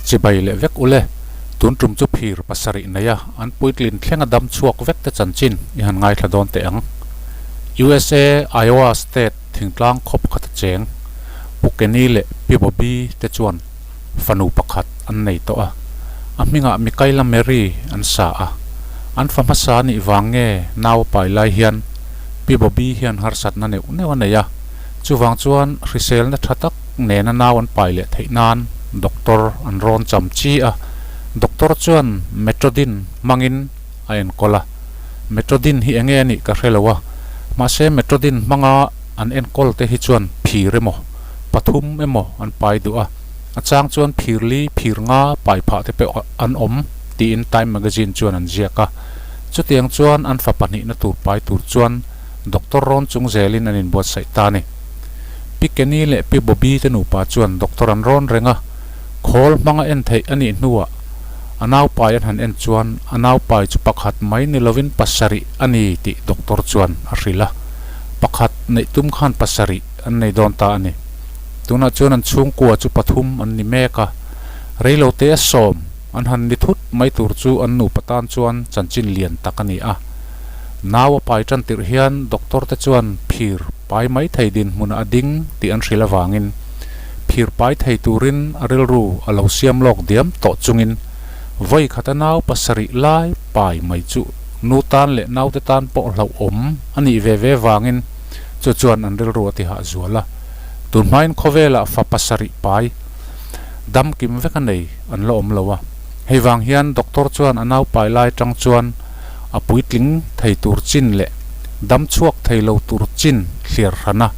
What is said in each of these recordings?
Chibai leh vek ule, tun tum chu phir pasarih neia an puitlin thlenga dam chhuak vek te chanchin i han ngaithla dawn teh ang. USA, Iowa State thingtlang khawp khat a cheng Pu Kenny leh Pi Bobby te chuan fanu pakhat an nei tawh a, a hmingah Mikaela Mary an sa a. An fa hmasa nih vang nge nau a pai lai hian Pi Bobby hian harsatna neuh neuh a nei a, chuvang chuan hriselna tha tak nena nau an pai leh theih nan doctor an rawn cham chi a, doctor chuan Metrodin hmangin a enkawl a. Metrodin hi enge a nih ka hre lo a, mahse Metrodin hmanga an enkawl te hi chuan phir emaw pathum emaw an pai duh a, a chang chuan phir li phir nga pai phah te pawh an awm tiin Time Magazine chuan an ziak a. Chutiang chuan an fa pahnihna tur pai tur chuan doctor rawn chung zelin an inbuatsaih ta a ni. Pi Kenny leh Pi Bobby te nupa chuan doctor an rawn reng a, khawl hmanga en theih a nih hnuah a naupai an han en chuan a naupai chu pakhat mai ni lovin pasarih a ni tih doctor chuan a hrilh a, pakhat neih tum khan pasarih an nei dawn ta a ni. Tunah chuan an chhungkua chu pathum an ni mek a, reilote a sawm an han ni thut mai tur chu an nupa tan chuan chanchin lian tak a ni a. Nau a pai tan tirh hian doctor te chuan phir pai mai thei dinhmunah a ding tih an hrilh avangin phir pai thei turin a rilru a lo siam lawk diam tawh chungin vawi khata nau pasarih lai pai mai chu nu tan leh naute tan pawh hlauhawm a nih ve ve vangin chu chuan an rilru a ti hah zual a. Tunhmain khawvelah fa pasarih pai dam kim vek a nei an la awm lo a. Hei vang hian doctor chuan a nau pai lai tang chuan a puitling thei tur chin leh dam chhuak thei lo tur chin thliar hran a,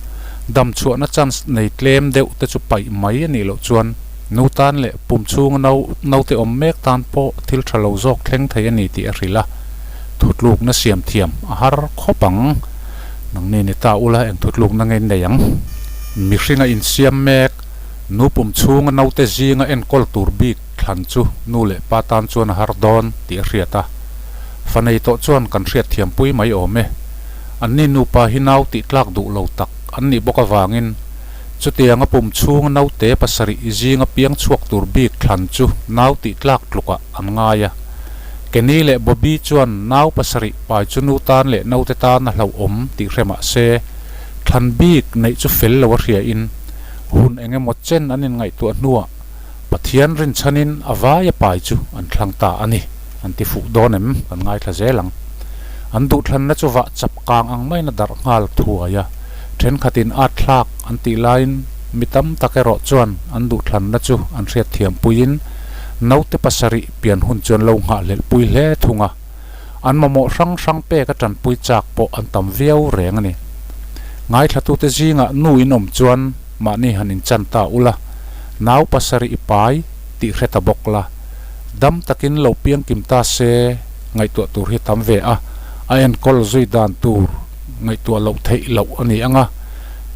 dam chhuahna chance nei tlem deuh te chu paih mai a nih loh chuan nu tan leh pum chhunga no naute awm mek tan pawh thil tha lo zawk thleng thei a ni tih a hrilh a, thutlukna siam thiam a har khawp ang. Nangni ni ta ula eng thutlukna nge nei ang? Mihringa insiam mek, nu pum chhunga naute zinga enkawl tur bik thlan chu nu leh pa tan chuan a har dawn tih a hriat a. Fa nei tawh chuan kan hriat thiampui mai awm e. Anni nupa hi nau tih tlak duh lo tak an nih bawk avangin chutianga pum chhunga naute pasarih zinga piang chhuak tur bik thlan chu nau tih tlak tlukah an ngai a. Kenny leh Bobby chuan nau pasarih pai chu nu tan leh naute tan a hlauhawm tih hre mah se, thlan bik neih chu fel lo a hriain hun eng emaw chen an inngaihtuah hnuah Pathian rinchhanin a vai a pai chu an thlang ta a ni, an ti fuh dawn em? Kan ngaithla zel ang. An duhthlanna chu vah chap kang ang maiin a darh nghal thuai a, thenkhatin at thlak an tih laiin mi tam tak erawh chuan an duhthlanna chu an hriatthiam puiin naute pasarih pian hun chu an lo nghahhlelh pui hle thung a, an mamawh hrang hrang pek a tanpui chak pawh an tam viau reng a ni. Ngaithlatute zingah nu in awm chuan mahni han inchan ta ula, nau pasarih i pai tih hre ta bawk la, dam takin lo piang kim ta se ngaihtuah tur hi tam ve a, a enkawl zui dan tur ngaihtuah loh theih loh a ni ang a,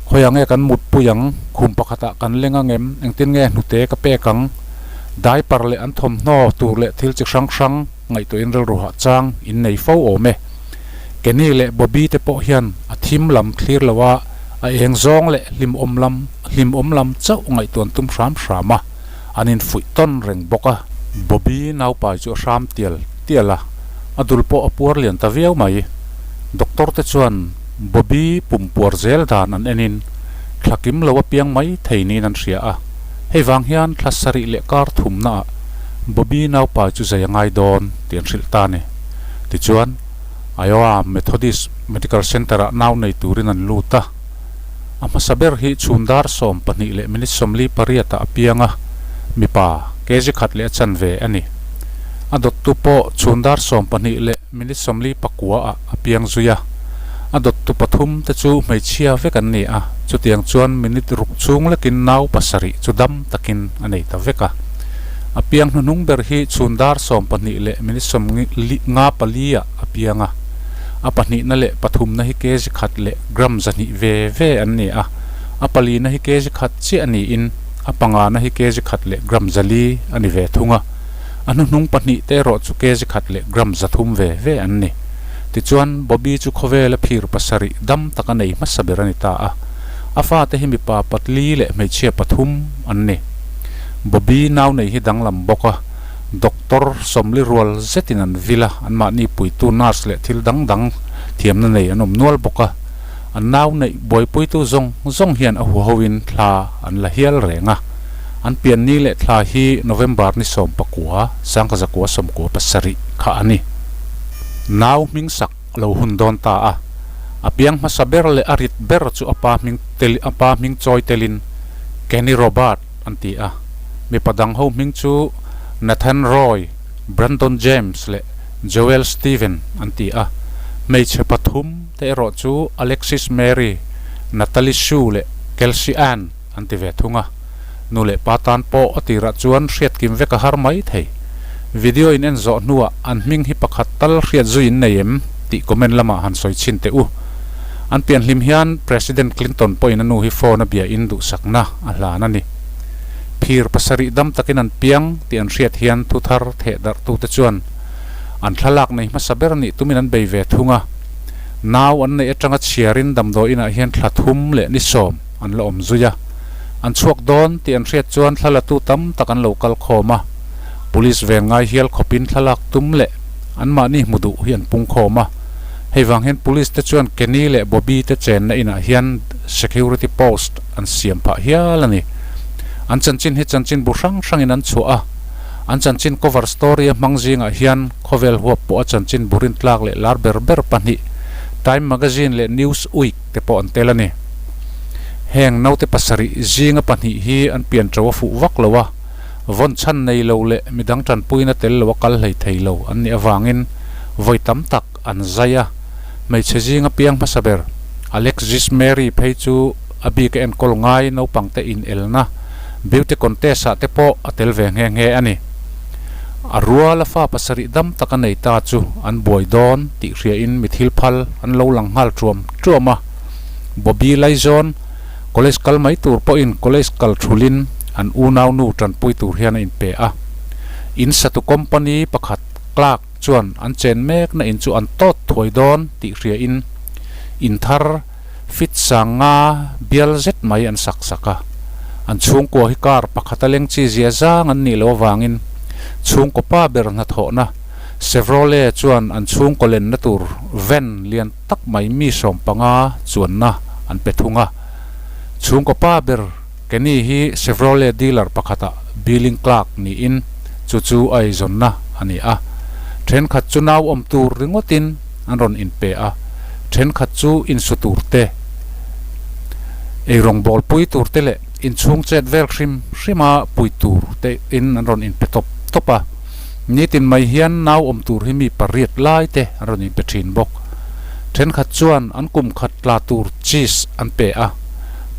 khawiah nge kan mutpui ang, khum pakhatah kan leng ang em, engtin nge hnute ka pek ang, diaper leh an thawmhnaw tur leh thil chi hrang hrang ngaihtuahin rilru hah chang in nei fo awm e. Kenny leh Bobby te pawh hian a thim lam thlir lo a, A eng zawng leh hlimawm lam hlimawm lam chauh ngaihtuan tum hram hram a, an infuih tawn reng bawk a. Bobby naupai chu a hram tial tial a, a dul pawh a puar lian ta viau mai. Doctor te chuan Bobby pum puar zel dan an enin thla kim lo a piang mai thei niin an hria a, hei vang hian thla sarih leh kar thumnaah Bobby naupai chu zai a ngai dawn tih an hrilh ta a ni. Tichuan. Iowa Methodist Medical Center-ah nau nei turin an lut a. A hmasa ber hi chhun dar 12 leh minute 48 ah a piang a, mipa kg khat leh a chanve a ni. A dawttu pawh chhun dar 12 leh minute 49 ah a piang zui a. A dawttu pathum te chu hmeichhia vek an ni a, chutiang chuan minute ruk chhung lekin nau pasarih chu dam takin a nei ta vek a. A piang hnuhnung ber hi chhun dar 12 leh minute 54 ah a piang a, a pahnihna leh pathumna hi kg khat leh gram zahnih ve ve an ni a, a palina hi kg khat chiah niin a pangana hi kg khat leh gram zali a ni ve thung a, a hnuhnung pahnih te erawh chu kg khat leh gram zathum ve ve an ni. Tichuan, Bobby chu khawvela phir pasarih dam tak a nei hmasa ber a ni ta a, a fate hi mipa patli leh hmeichhia pathum an ni. Bobby nau nei hi danglam bawk a, doctor sawmli rual zetin an vil a, anmahni puitu nurse leh thil dang dang thiamna nei an awm nual bawk a. An nau neih buaipuitu zawng zawng hian a huhoin thla an la hial reng a. An pianni leh thla hi November ni 19, 1997 kha a ni. Nau hming sak lo hun dawn ta a. A piang hmasa ber leh a rit ber chu a pa hming tel a pa hming chawi telin Kenny Robert an ti a. Mipa dang ho hming chu Nathan Roy, Brandon James leh Joel Steven an ti a. Hmeichhe pathum te erawh chu Alexis Mary, Natalie Sue leh Kelsey Ann an ti ve thung a. Nu leh pa tan pawh a tirah chuan hriat kim vek a har mai thei. Video in en zawh hnuah an hming hi pakhat tal hriat zui in nei em? tih comment lamah han sawi chhin teh u. An pianhlim hian President Clinton pawhin a nu hi phone a bia in duhsakna a hlan a ni. Phir pasarih dam takin an piang tih an hriat hian thu thar theh darhtute chuan an thlalak nei hmasa ber nih tumin an bei ve thung a. Nau an neih atanga chhiarin damdawi inah hian thla thum leh ni sawm an la awm zui a. An chhuak dawn tih an hriat chuan thlalatu tam tak an lo kal khawm a. Police ven ngai hial khawpin thlalak tum leh anmahni hmu duh hi an pung khawm a. Hei vang hian Police te chuan Kenny leh Bobby te chenna inah hian security post an siam phah hial a ni. An chanchin hi chanchin bu hrang hrangin an chhuah a. An chanchin cover story a hmang zingah hian khawvel huap pawh a chanchin bu rintlak leh lar ber ber pahnih Time Magazine leh Newsweek te pawh an tel a ni. Heng naute pasarih zinga pahnih hi an pian to a fuh vak lo a, vawn chhan nei lo leh midang tanpuina tel lo a kal hlei thei lo an nih avangin vawi tam tak an zai a. Hmeichhe zinga piang hmasa ber Alexis Mary phei chu a bik a enkawl ngai naupangte inelna beauty contest ah te pawh a tel ve nghe nghe a ni. A rual a fa pasarih dam tak a nei ta chu an buai dawn tih hriain mi thil phal an lo lang nghal tuam tuam a. Bobby Laizawn college kal mai tur pawhin college kal thulin an unau nu tanpui tur hian a inpe a. In satu company pakhat clerk chuan an chen mekna in chu an tawt thuai dawn tih hriain in thar fit sang nga bial zet mai an sak sak a. An chhungkua hi car pakhata leng chi zia zang an nih loh avangin chhungkaw pa ber hnathawhna Chevrolet chuan an chhungkaw lenna tur van lian tak mai mi 15 chuanna an pe thung a. Chhungkaw pa ber Kenny hi Chevrolet dealer pakhatah billing clerk niin chu chu a eizawnna a ni a. Thenkhat chu nau awm tur ringawtin an rawn inpe a, thenkhat chu insu tur te, eirawngbawl pui tur te leh inchhung chet vel hrim hrima pui tur te in an rawn inpe tawp tawp a. Nitin mai hian nau awm tur hi mi pariat lai te an rawn inpe thin bawk. Thenkhat chuan an kum khat tla tur cheese an pe a,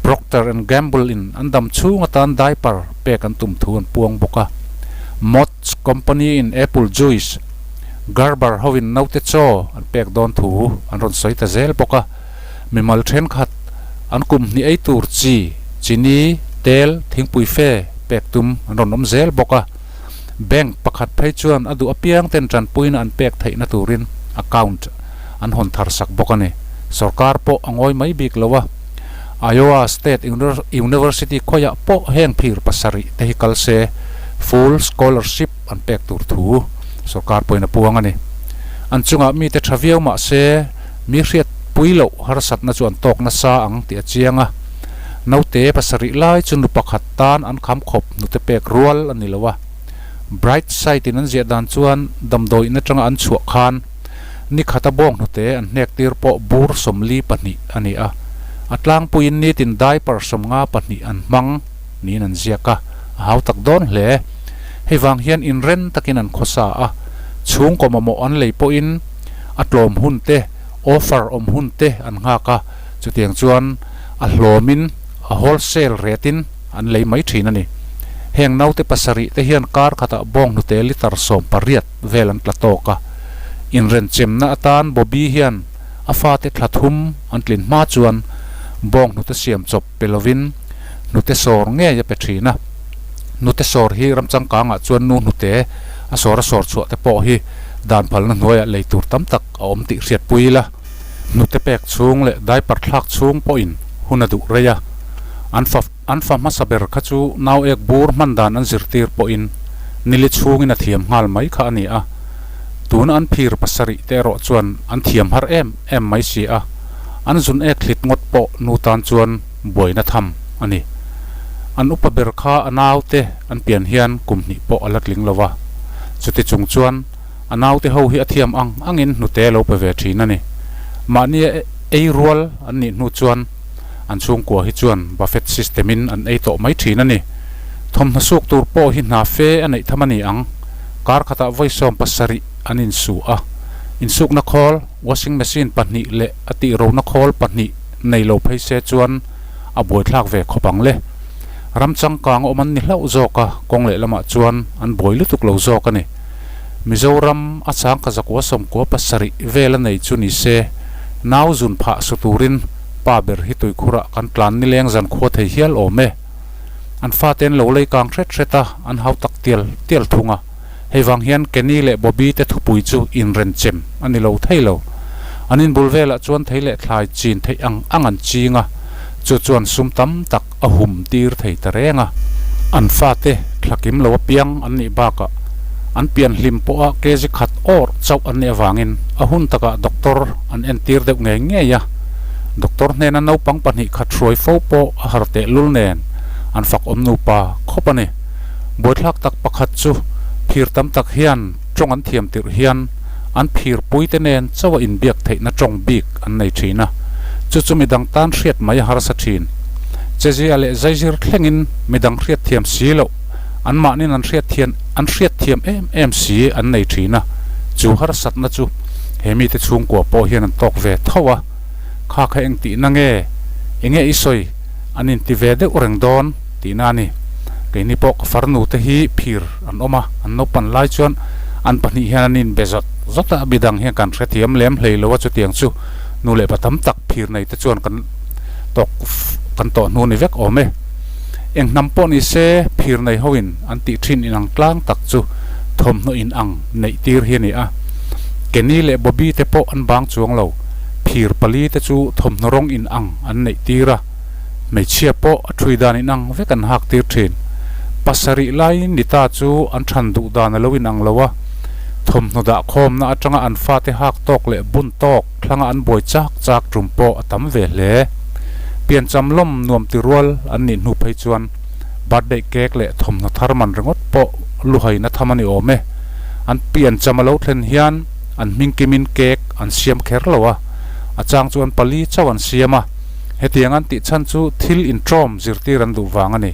Procter and Gamble in an dam chhung atan diaper pek an tum thu an puang bawk a. Mott's company in apple juice, Gerber hovin naute chaw an pek dawn thu an rawn sawi ta zel bawk a, mimal thenkhat an kum hnih ei tur chi, chini, tel, thingpui fe pek tum an rawn awm zel bawk a. Bank pakhat phei chuan a duh apiang ten tanpuina an pek theihna turin account an hawn thar sak bawk a ni. Sorkar pawh a ngawi mai bik lo a, Iowa State University khawiah pawh heng phir pasarih te hi kal se full scholarship an pek tur thu sorkar pawhin a puang a ni. An chungah mite tha viau mah se mi hriat pui loh harsatna chu an tawk nasa ang tih a chiang a. Naute pasarih lai chu nu pakhat tan an kham khawp hnute pek rual a ni lo a. Bright Side in an ziah dan chuan damdawiin atanga an chhuah khan ni khata bawng hnute an hnek tir pawh bur 42 a ni a. A tlangpuiin nitin diaper 52 an hmang niin an ziak a, a hau tak dawn hle. Hei vang hian inren takin an khawsa a, chhungkaw mamawh an lei pawhin a tlawm hun te, offer awm hun te an nghak a, chutiang chuan a hlawmin a wholesale retin an lei mai thin a ni. Heng naute pasarih te hian kar khatah bawng hnute litre 18 vel an tla tawk a, inrenchemna atan Bobby hian a fate thla thum an tlin hma chuan bawng hnute siam chawp pe lovin hnute sawr ngei a pe thin a. Hnute sawr hi ram changkangah chuan nu hnute a sawr a sawr chhuah te pawh hi dan phalna hnuaiah lei tur tam tak a awm tih hriatpui ila. Hnute pek chhung leh diaper thlak chhung pawhin hun a duh rei a. An fa an fa hmasa ber kha chu nau ek bur hman dan an zirtir pawhin nili chhungin a thiam nghal mai kha a ni a. Tuna an phir pasarih te erawh chuan an thiam har em em mai si a, an zun ek thlit ngawt pawh nu tan chuan buaina tham a ni. An upa ber kha a naute an pian hian kum hnih pawh a la tling lo va, chuti chung chuan a naute ho hi a thiam ang angin hnute lo pe ve thin a ni. Mahni ei rual an nih hnu chuan an chhungkua hi chuan buffet system in an ei tawh mai thin a ni. Thawmhnaw suk tur pawh hi hna fe a neih tham a ni ang. Kar khatah vawi 70 an insu a, insukna khawl, washing machine, pahnih leh a tih rona khawl pahnih nei lo phei se chuan a buaithlak ve khawp ang le. Ram changkang awm an ni hlauh zawk a, kawng leh lamah chuan an buai lutuk lo zawk a ni. Mizoram a changka zakua 97 vel a nei chu ni se, nau zun phah su turin pa ber hi tuikhurah kan tlan nileng zan khua thei hial awm e. An fate an lo lei kang hret hret a, an hau tak tial tial thung a. Hei vang hian Kenny leh Bobby te thupui chu inrenchem a ni lo thei lo. An inbul velah chuan thei leh thlai chin theih ang ang an ching a, chu chuan sum tam tak a hum tir thei ta reng a. An fate thlakim lo apiang an nih bakah an pian hlim pawha kg khat awr chauh an nih avangin a hun takah doctor an entir deuh ngei ngei a. Doctor hnena naupang pahnih khat hruai fo pawh a har tehlul nen an fak awm nupa khawp a ni. Buaithlak tak pakhat chu phir tam tak hian tawng an thiam tirh hian an phir pui te nen chauh a inbiak theihna tawng bik an nei thin a, chu chu midang tan hriat mai a harsa thin. Chezia leh zaizir thlengin midang hriat thiam si loh, anmahnin an hriat thian an hriat thiam em em si an nei thin a, chu harsatna chu he mite chhungkua pawh hian an tawk ve tho a, kha kha eng tihna nge, enge i sawi an inti ve deuh reng dawn tihna a ni. Keini pawh ka farnu te hi phir an awm a, an naupan lai chuan an pahnih hian an inbe zawt zawt a, midang hian kan hrethiam lem hlei lo a, chutiang chu nu leh pa tam tak phir nei te chuan kan tawk kan tawh hnu ni vek awm e. Eng hnam pawh ni se phir nei ho in an tih thin inang tlang tak chu thawmhnaw inang neih tir hi a ni a. Kenny leh Bobby te pawh an bang chuang lo, phir pali te chu thawmhnaw rawng inang an neih tir a. Hmeichhia pawh a thui dan inang vek an hak tir thin. Pasarih laiin ni ta chu an than duh dan a lo inang lo a, thawmhnaw dah khawmna atanga an fate hak tawk leh bun tawk thlanga an buai chak chak tum pawh a tam ve hle. Piancham lawm nuam ti rual an nih hnu phei chuan birthday cake leh thawmhnaw thar man ringawt pawh luhaina tham a ni awm e. An piancham a lo thlen hian an hming kimin cake an siam kher lo a, a chang chuan pali chauh an siam a. Hetiang an tih chhan chu thil intrawm zirtir an duh vang a ni.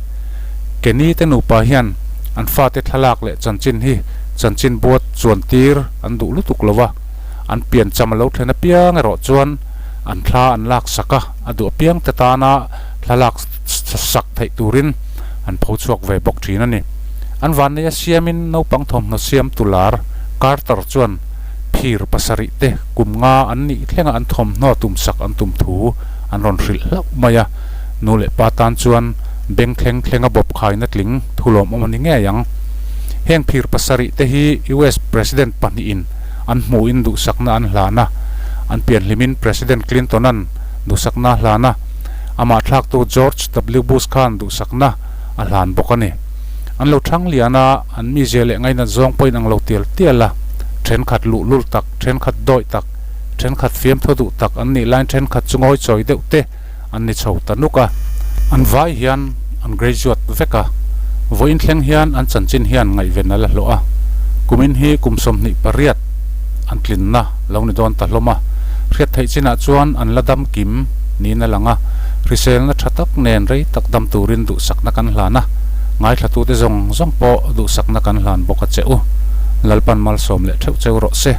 Kenny te nupa hian an fate thlalak leh chanchin hi chanchin buat chuan tir an duh lutuk lo a, an piancham a lo thlen apiang erawh chuan an thla an lak sak a, a duh apiang te tana thlalak sak theih turin an pho chhuak ve bawk thin a ni. An vannei a siamin naupang thawmhnaw siam tular Carter chuan phir pasarih te kum nga an nih thlenga an thawmhnaw tumsak an tum thu an rawn hrilh hlauh mai a, nu leh pa tan chuan beng thleng thlenga bawp khaina tling thu lawmawm a ni ngei ang. Heng phir pasarih te hi US President pahnihin an hmuhin duhsakna an hlan a, an pianhlimin President Clinton-a'n duhsakna a hlan a, amah thlaktu George W. Bush khan duhsakna a hlan bawk a ni. An lo thang lian a, an mizia leh ngainat zawng pawhin ang lo tial tial a, thenkhat luhlul tak, thenkhat dawih tak, thenkhat fiamthaw duh tak an nih laiin thenkhat chu ngawi chawi deuh te an ni chho ta nuk a. An vai hian an graduate vek a, vawiin thleng hian an chanchin hian ngaihven a la hlawh a, kumin hi kum 28 an tlinna lo ni dawn ta hlawm a, hriat theih chinah chuan an la dam kim niin a lang a, hriselna tha tak nen rei tak dam turin duhsakna kan hlan a, ngaithlatute zawng zawng pawh duhsakna kan hlan bawk a che u. Lalpan malsawm leh theuh cheu rawh se.